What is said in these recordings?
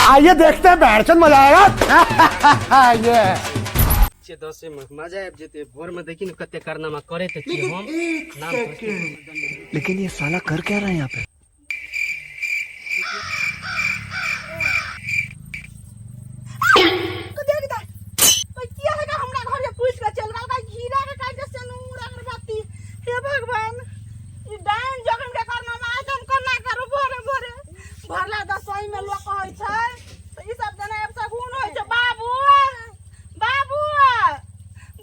आइए देखते हैं बैठ मजा आएगा ये छियै दसे में मजा आबि जेतै भोर में देखी ने कते कारनामा करे तऽ छियै हम नाम लेकिन ये साला कर क्या रहा है यहाँ पे? तो देख दे कोई किया है का हमरा घर के पूछ के चल गेल का घीरा के काट के सेनूर अगरबत्ती। हे भगवान, ई डाइन जखन के करना आय त हम कोना करू? भोरे भोरे भरला दसई में लोग कहै छै तऽ ई सब जना आब सगुन होइ छै। बाबू बाबू,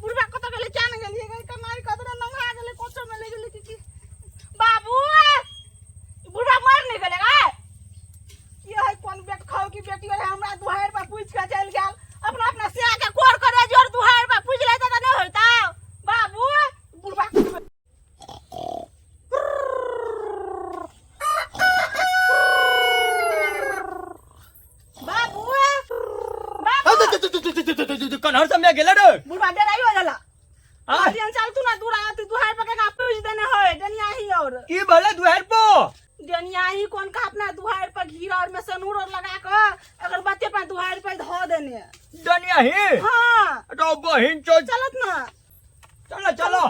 बुढ़बा कतऽ गेलै? किया ने गेलियै गै? कमाई कतऽ नंगा गेलै, कोचो में ले गेलै की की? बाबू, ई बुढ़बा मर नहि गेलै गै? की है, कोन बेट खाओ की बेटी है, हमरा दुहार पर पूछ के चल गेल। अपना अपना सिया के कोर करे जोर दुहार पर पूछ लेता त नहीं होता। बाबू, बुढ़बा बाबू बाबू। कन्हर सब में गेले रे। बुढ़बा डराई हो जाला। हाँ। कहलियन चल तू ना दूर आ तू दुहार पर के पूछ देने होय डनिया ही और की भले दुहार पो? डनिया ही कोन का अपना दुहार पर घीरा और में सनूर और लगा के अगरबत्ती अपना दुहार पर धो देने। डनिया ही? हाँ। तो बहिन चो। चलत ना। चलो चलो।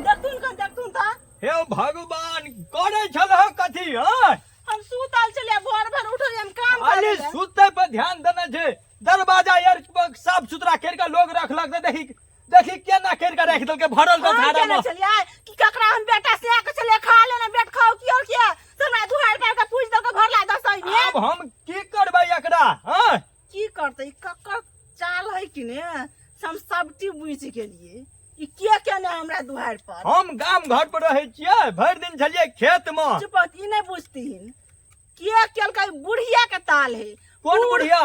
देखतुन का देखतुन था। हे भगवान, करे छल हो कथी? हाँ। हम सुतल छलियै, भोर भर उठल हम काम अरे करे ले। सुते पर ध्यान देने छे। दरवाजा यार साफ सुथरा कर के लोग रखलक त देखी देखी केना कर के राख देलके भरल हम दशहरा केने में। छलियै कि ककरा हम बेटा से आके छलियै खा लेने बेट खाओ की और किया हमरा दुहार पर के पूछ दल के भरला दसई में। अब हम की करबै एकरा? हाँ। की करतै? ई ककर चाल है कि ने से हम सब चीज बुझि गेलियै। ई के केने हमरा दुहार पर? हम गाम घर पर रहै छियै, भरि दिन छलियै खेत में। चुप, ई नहीं बुझतीन के केलकै। बुढ़िया के ताल है। कोन बुढ़िया?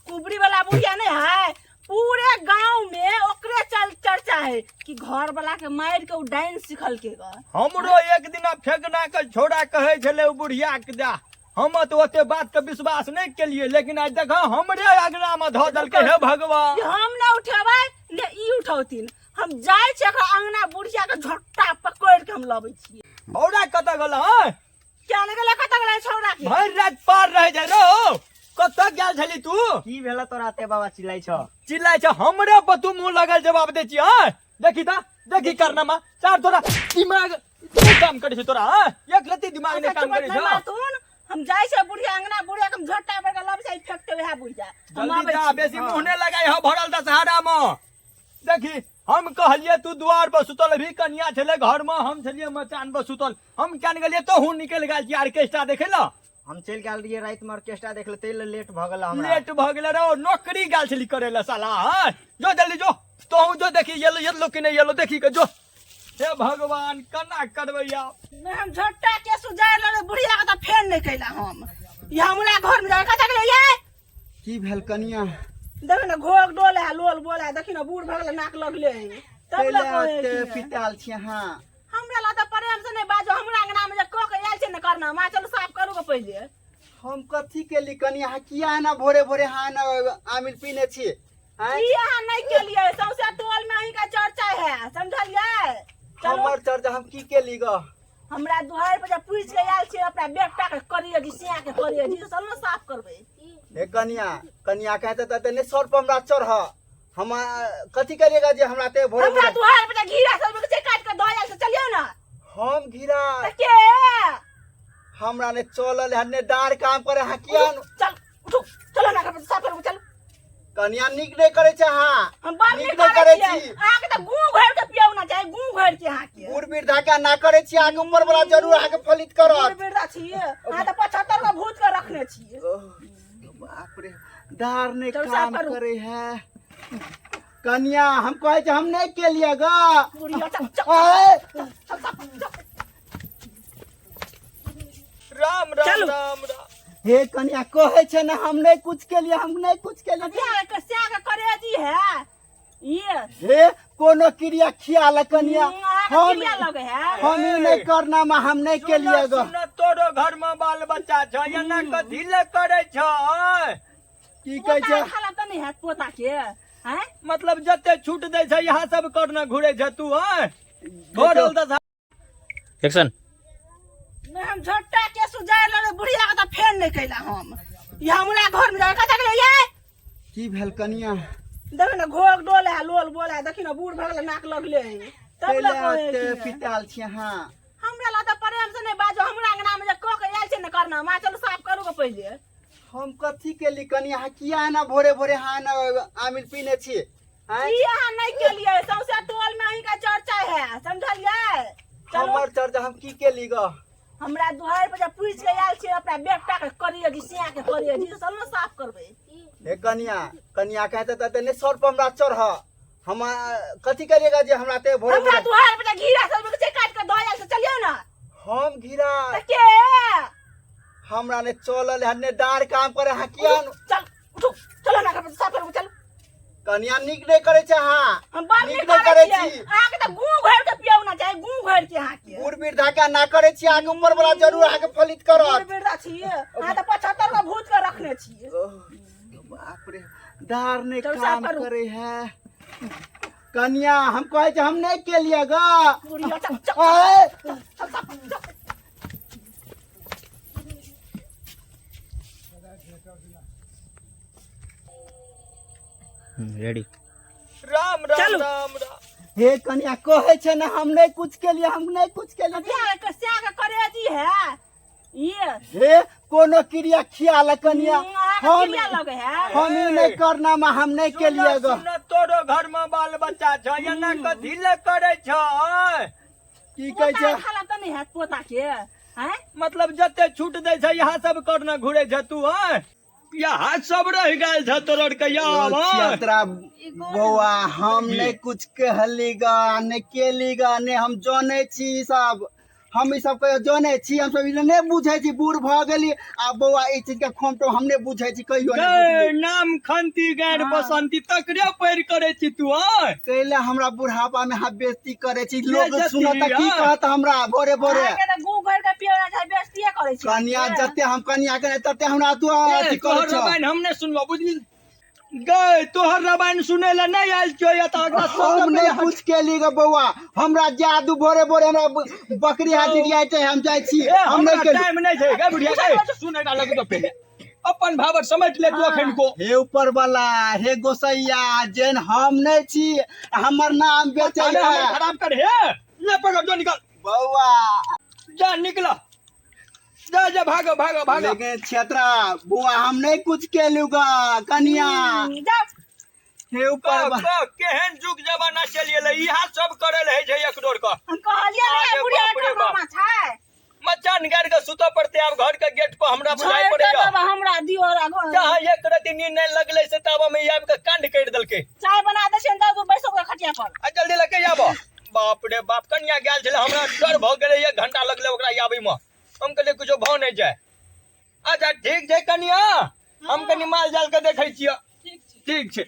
कुबरी वाला बुढ़िया नहीं है? पूरे गांव में ओकरे चल चर्चा है कि घर वाला के मार के उ डाइन सिखल के ग। हमरो एक दिना फेंकना के छोड़ा कहै छलै उ बुढ़िया के जा, हम तो ओते बात के विश्वास नहीं केलिए, लेकिन आज देखा हमरे अगना में धऽ देलकै। हे भगवान, ई हम ना उठेबै ने ई उठौथिन। हम जाइ छियै ओकरा अंगना, बुढ़िया के झोटा पकड़ के हम लबै छियै। छौड़ा कतऽ गेल? हँ। क्या ने गेलै? कतऽ गेलै छौड़ा के? भरि राति पार रह जाय रो, कतऽ गेल छली तू? की भेल तोरा ते बाबा चिल्लाई छ? चिल्लाइ छ हमरे पर, तू मुंह लगल जवाब दै छी? हँ, देखी ता देखी करनामा चार, तोरा दिमाग नहि काम करै छै तोरा? हँ, एक रत्ती दिमाग नहि अच्छा, काम चुप करै नहि छै। मारथुन। हम जाइ छियै बुढ़िया अंगना, बुढ़िया के हम झोटा पर के लबै छियै, फेंकते वएह बुढ़िया। हम जल्दी आबै जा। छी। बेसी मुंह नहि लगाई हो भरल दशहरा में। देखी, हम कहलिए तू द्वार पर सुतल भी, कनिया छले घर में, हम छलिए मचान पर सुतल। हम केन गेलिए तो हूँ निकल गेल छी ऑर्केस्ट्रा देखे ला। हम चलि गेल रहियै राति में ऑर्केस्ट्रा देख ले, ताहि ले लेट भऽ गेल हमरा। लेट भऽ गेलै रो, नौकरी गेल छली करे ला साला। हाँ, जो जल्दी जो, तोहू जो, देखी येलो येलो कि नहीं येलो देखी के जो। हे भगवान, केना करबै आब? नहि, हम झोटा के सुजारि लेबै बुढ़िया के तऽ फेर नहि कैला हम। ई हमरा घर में जाय कतऽ गेलै ये? की भेल कनिया? देखी ने घोघ डोले है, लोल बोले है, देखी ने बूढ़ भऽ गेलै, नाक लगले है तब ताहि लऽ ले कहै ओते कि ने। पिताल छी अहाँ। हमरा ला तऽ प्रेम से नहि बाजो। हमरा अंगना में जे कऽ के आयल छै ने करना माँ, चलू साफ करू के पहिले। हम कथी केली कनिया? अहाँ किया एना भोरे भोरे अहाँ एना आमिल पीने छी? आँय? की अहाँ नहि केलियै? सौंसे टोल में अहीं का चर्चा है, समझलियै? चलू। हमर चर्चा? हम की केली ग? हमरा दुआरि पर जे पूछि के आयल छियै अपना बेटा के करिए जी, सिया के करिए जी, सब ने साफ करबै। हे कनिया, कनिया कहते तऽ नहि सर पर हमरा चढ़। हम कथी करिएगा जे हमरा ते भोरे हमरा भोरे दुआरि पर जे घीरा सब छै काटि के दऽ आयल छै, चलियौ ने। हम घिरा? तऽ के? हमरा ने चलल है ने डार काम करे। अहाँ किया चल उठू, चलो ना घर पर साफ करू, चल। कनिया, नीक नहि करै छै अहाँ। हम बड़ नीक नीक नहि करै करै छियै। छी। अहाँके तऽ गुँ घोरि के पियौ ना चाही, गुँ घोरि के अहाँके। बूढ़ वृद्धा के ना करै छी, अहाँके उम्र वाला जरूर अहाँके फलित बूढ़ करत। वृद्धा छियै अहाँ तऽ 75 गो भूत के रखने छियै। ओह, बाप रे, डार नहि चल, साफ काम करू। करे है। कनिया, हम कहै छै हम नहि केलियै ग। बुढ़िया, चल चल। आय, चल साफ करू, चल। राम राम। चलू। राम राम। हे कनिया, कहै छै ने हम नहि कुछ केलियै, हम नहि कुछ केलियै। अभी के स्या के करेजी है ये। हे, कोनो क्रिया खियाल कनिया। अहाँके हम क्रिया लगे है। हम ई नहि करना में हम नहि केलियै ग। सुन, तोरो घर में बाल बच्चा छ, एना कथी ले करै छ? की कहै पोता छै? खाला तऽ नहि हैत पोता के हैं? मतलब जते छूट दै छै यहाँ सब करना घुरे छ तू? हैं, भरल दशहरा। एक्शन। नहि, हम झोटा के सुजारि लेबै बुढ़िया के तऽ नहीं कैला हम। ये हमरा घर में जाके कतऽ गेलै ये? की भेल कनिया? देखी ने घोघ डोले है, लोल बोले है, देखी ने बूढ़ भऽ गेलै, नाक लगले है। तब कैला लऽ कहै ओते छी। पिटाल छी अहाँ? हमरा लग तऽ प्रेम से नहि बाजू, हमरा अंगना में जे कऽ के आयल छै ने करना, माँ चलू साफ करू के पहिले। हम कथी केली कनिया? अहाँ किया एना भोरे भोरे अहाँ एना आमिल पीने छी? आँय? ई अहाँ नहि केलियै, सौंसे टोल में अहीं के चर्चा है, समझलियै? चलू। हमर चर्चा? हम की केली ग? हमरा दुआरि पर जे पूछि के आयल छी अपना बेटा के करिए जी, सिया के करिए जी, सब ने साफ करबै। हे कनिया, कनिया कहते तते नहि सर पर हमरा चढ़। हम कथी करिएगा जे हमरा ते भोरे हमरा भोरे दुआरि पर जे घीरा सब छै काटि के दऽ आयल छै, चलियौ ने। हम घिरा? तऽ के हमरा ने चलल है ने डार काम करे। अहाँ किया चल उठू, चलो ना घर पर साफ करू, चलू। कनिया, नीक नहि करै छै अहाँ। हम बड़ नीक नीक नहि करै करै छियै। छी। अहाँके तऽ गूँ घोरि के पियौ ना चाही, गूँ घोरि के अहाँके। बूढ़ वृद्धा के ना करै छी, अहाँके उम्र वाला जरूर अहाँके फलित बूढ़ करत। वृद्धा छियै अहाँ तऽ 75 गो भूत के रखने छियै। ओह, बाप रे, डार नहि चलू, साफ काम करू। करे है। कनिया, हम कहै छै हम नहि केलियै ग। बुढ़िया, चल चल। आय, चल साफ करू, चल। रेडी। राम राम। चलू। राम राम। हे कनिया, कहै छै ने हम नहि कुछ केलियै, हम नहि कुछ केलियै। बियाह के स्या के करेजी है ये। हे, कोनो क्रिया खियाल है कनिया? अहाँके हम क्रिया लगे है। हम ई नहि करना में हम नहि केलियै ग। सुन, तोरो घर में बाल बच्चा छ, एना कथी ले करै छ? की कहै पोता छै? खाला तऽ नहि हैत पोता के हैं? मतलब जते छूट दै छै यहाँ सब करना घुरे छ तू हैं, यहाँ सब रह गेल छ तोर के यार। छियतरा बौआ, हम नहि कुछ कहली ग, नहि केली ग, नहि हम जनै छी ई सब। हम ई सब कहियो जनै छी? हम सब ई नहि बुझै छी। बूढ़ भऽ गेली आ बौआ, ई चीज के खोमटो हम नहि बुझै छी, कहियो नहि बुझली। नाम खंती गैर बसंती तकरे पैर करे छी तू हैं। कैले हमरा बुढ़ापा में अहाँ बेइज्जती करै छी? लोग बेइज्जती, सुनत तऽ की हँ। कहत हमरा भोरे भोरे? अहाँके तऽ गूँ घोरि के पियौ ना चाही, बेइज्जतिये करै छी। कनिया, जते हम कनिया के तते हमरा तू ए, अथी करै तोहर छ। रामायण हम नहि सुनबो, बुझली गए? तोहर रामायण सुनै लए नहि आयल छियौ एतऽ। अगला हम नहि कुछ केली ग बौआ। हमरा जादू भोरे भोरे हमरा बकरी हाथी आइते, हम जाइ छी। ए, हम हमरा नहि केली। टाइम नहि छै गे बुढ़िया गे, सुनै ला लगतो पहिले अपन भावर समझ ले तू अखन को। हे ऊपर वाला, हे गोसैया, जेन हम नहि छी, हमर नाम बेचै अरे हमर है। खराब कर हे, ले पकड़, जो निकल। बौआ। जा निकला, जा जा, भागो भागो भागो। लेकिन क्षेत्रा बौआ, हम नहि कुछ केलू ग कनिया। जाउ। हे ऊपर कह केहन जुग जमाना चलि गेलै, इहा सब करे रहै छै एक डोर क। हम कहलियै अरे ने बुढ़िया बाप रे के बाप। मामा छै। मचान गाड़ि के सुतऽ पड़तै आब घर के गेट पर, हमरा बुझाइ छोड़ि के पड़ैया। तब हमरा दियौ राघव। जहाँ एक रति नींद नहि लगलै से तब हम आबि के कांड करि देलकै। चाय बना दै छियनि, तब बैसो के खटिया पर। आ जल्दी लऽ के आबऽ। बाप रे बाप, कनिया गेल छलै, हमरा डर भऽ गेलै। एक घंटा लगलै ओकरा आबैमे, हम कहलियै किछो भऽ नहि जाय। अच्छा ठीक छै कनिया, हम कनि माल जाल के देखै छियै। ठीक छै।